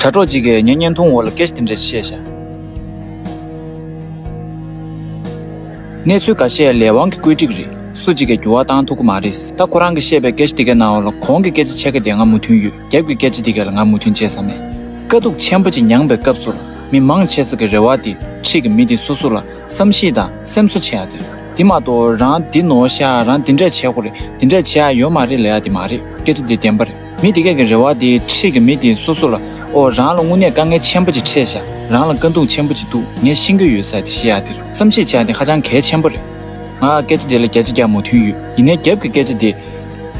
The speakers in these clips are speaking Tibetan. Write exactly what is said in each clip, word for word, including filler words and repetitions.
དྲ་གྲོགས་གཅིག་གིས་ངའི་བརྙན་ཐུང་འོག་ལ་སྐད་ཆ་དེ་འདྲ་ཞིག་བཤད་ཤག་གནས་ཚུལ་འགའ་ཤས་ལས་དབང་གི་བཀོད་སྒྲིག་རེད། སུ་གཅིག་གིས་འགྱུར་བ་བཏང་ཐུབ་ཀྱི་མ་རེད། ད་ཁོ་རང་གིས་བཤད་པའི་སྐད་ཆ་དེ་གའི་ནང་ལ་གོང་གི་སྐད་ཆ་ཕྱེད་ཀ་དེ་ང་མོས་མཐུན་ཡོད། རྒྱབ་ཀྱི་སྐད་ཆ་དེ་ག་ལ་ང་མོས་མཐུན་བྱས་ས་མེད། དཀའ་སྡུག་ཆེན་པོ་ཅིག་མྱངས་པའི་སྐབས་སུ་ལ་མི་མང་ཆེ་ས་གི་རེ་བ་དེ་འཁྲིས་ཀྱི་མི་དེ་སོ་སོ་ལ་བསམ་ཤེས་དང་སེམས་གསོ་བྱེད་ཡ་དེ་རེད། དེ་མ་གཏོགས་རང་འདི་ནོར་ཤག་རང་འདི་འདྲས་བྱེད་དགོས་རེད། འདི་འདྲས་བྱེད་ཡ་ཡོད་མ་རེད་ལབ་ཡ་དེ་མ་རེད། སྐད་ཆ་དེ་བདེན་པ་རེད། མི་དེ་གས་ཀྱི་རེ་བ་དེ་འཁྲིས་ཀྱི་མི་དེ་སོ་སོ་ལ་ཨོ་རང་ལ་དངོས་གནས་དཀའ་ངལ་ཆེན་པོ་ཅིག་འཕྲད་ཤག་རང་ལ་དཀའ་སྡུག་ཆེན་པོ་ཅིག་འདུག་ངས་ཤེས་ཀྱི་ཡོད་ས་དེ་བཤད་ཡ་དེ་རེད། བསམ་ཤེས་བྱེད་ཡ་དེ་ཧ་ཅང་གལ་ཆེན་པོ་རེད། ང་སྐད་ཆ་དེ་ལ་བརྒྱ་ཆ་བརྒྱ་མོས་མཐུན་ཡོད། ཡིན་ནའི་རྒྱབ་ཀྱི་སྐད་ཆ་དེ་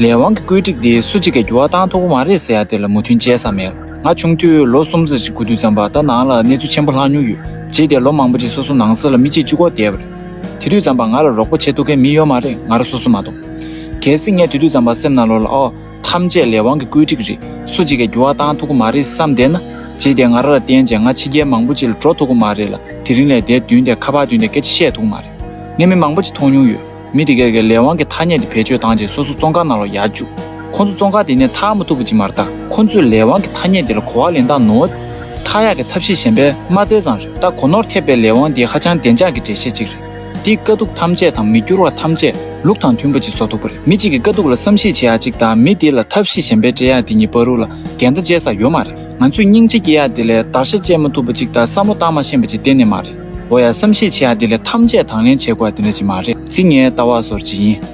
ལས་དབང་གི་བཀོད་སྒྲིག་དེ་སུ་གཅིག་གིས་འགྱུར་བ་བཏང་ཐུབ་ཀྱི་མ་རེད་ཟེར་ཡ་དེ་ལ་མོས་མཐུན་བྱས་ས་མེད་ལ། ང་ཆུང་དུས་ལོ་གསུམ་ཙམ་ཞིག་འགོར་དུས་ཙམ་པ་ད་ནང་ལ་གནས་ཚུལ་ཆེན་པོ་ལྷག་མྱོང་ཡོད། རྗེས་དེ་ལོ་མང་པོ་ཅིག་སོ་སོ་ནང་སེམས་ལ་མི་གཅིག་གཅིག་པོ་བསྡད་པ་རེད། དེ་དུས་ཙམ་པ་ང་ལ་རོགས་པ་བྱེད་ཐུབ་མཁན་མི་ཡོད་མ་རེད། ང་རང་སོ་སོ་མ་གཏོགས། གལ་སྲིད་ངས་དེ་དུས་ཙམ་པ་སེམས་ནང་ལོགས་ལ་ཨོ་ཐམས་ཅད་ལས་དབང་གི་བཀོད་སྒྲིག་རེད། སུ་གཅིག་གིས་འགྱུར་བ་བཏང་ཐུབ་ཀྱི་མ་རེད་བསམ་བསྡད་ན། རྗེས་དེ་ང་རང་ལ་བརྟེན་བྱས་ང་ཕྱི་རྒྱལ་མང་པོ་ཅིག་ལ་འགྲོ་ཐུབ་ཀྱི་མ་རེད་ལ། དེ་རིང་ལས་དེ་བདུན་དེ་ཁ་པར་བདུན་དེ་སྐད་ཆ་བཤད་ཐུབ་ཀྱི་མ་རེད། ངས་མི་མང་པོ་ཅིག་མཐོང་མྱོང་ཡོད། མི་དེ་གས་ཀྱིས་ལས་དབང་གི་ཐ་སྙད་དེ་བེད་སྤྱོད་བཏང་རྗེས་སོ་སོ་བཙོན་ཁང་ནང་ལ་ཡར་བཅུག་ཁོ་ཚོ་བཙོན་ཁང་དེ་ནས་ཐར་མ་ཐུབ་པ་ཅིག་མ་རེད། ད་ཁོ་ཚོས་ལས་དབང་གི་ཐ་སྙད་དེ་ལ་གོ་བ་ལེན་སྟངས་ནོར། ཐར་ཡག་གི་ཐབས་ཤེས་གཞན་པ་མ་བཙལ་ཙང་རེད། ད་གོ་ནོར་ཐེབས་པའི་ལས་དབང་དེ་ཧ་ཅང་བདེ་འཇགས་ཀྱི་འགྲེལ་བཤད་ཅིག་རེད། དེས་དཀའ་སྡུག་ཐམས་ཅད་དང་མི་འགྱུར་བ་ཐམས་ཅད་ལུགས་དང་མཐུན་པ་ཅིག་བཟོ་ཐུབ་པ་རེད། མི་གཅིག་གི་དཀའ་སྡུག་ལ་བསམ་ཤེས་བྱེད་ཡག་ཅིག་དང་མི་དེ་ལ་ཐབས་ཤེས་གཞན་པ་སྤྲད་ཡག་དེ་གཉིས་བར་དུ་ལ་འགལ་ཟླ་བྱེད་ས་ཡོད་མ་རེད། ང་ཚོས་སྙིང་རྗེ་སྐྱེ་ཡག་དེ་ལས་བརྡར་ཤ་བཅད་མ་ཐུབ་པ་ཅིག་དང་བསམ་བློ་བཏང་མ་ཤེས་པ་ཅིག་གཏན་ནས་མ་རེད། འོ་ཡ། བསམ་ཤེས་བྱེད་ཡག་དེ་ལས་ཐམས་ཅད་དང་ལེན་བྱེད་དགོས་ཡག་དེ་འདྲ་ཅིག་མ་རེད། དེ་ངའི་ལྟ་བ་བཟོ་འདྲ་ཅིག་ཡིན།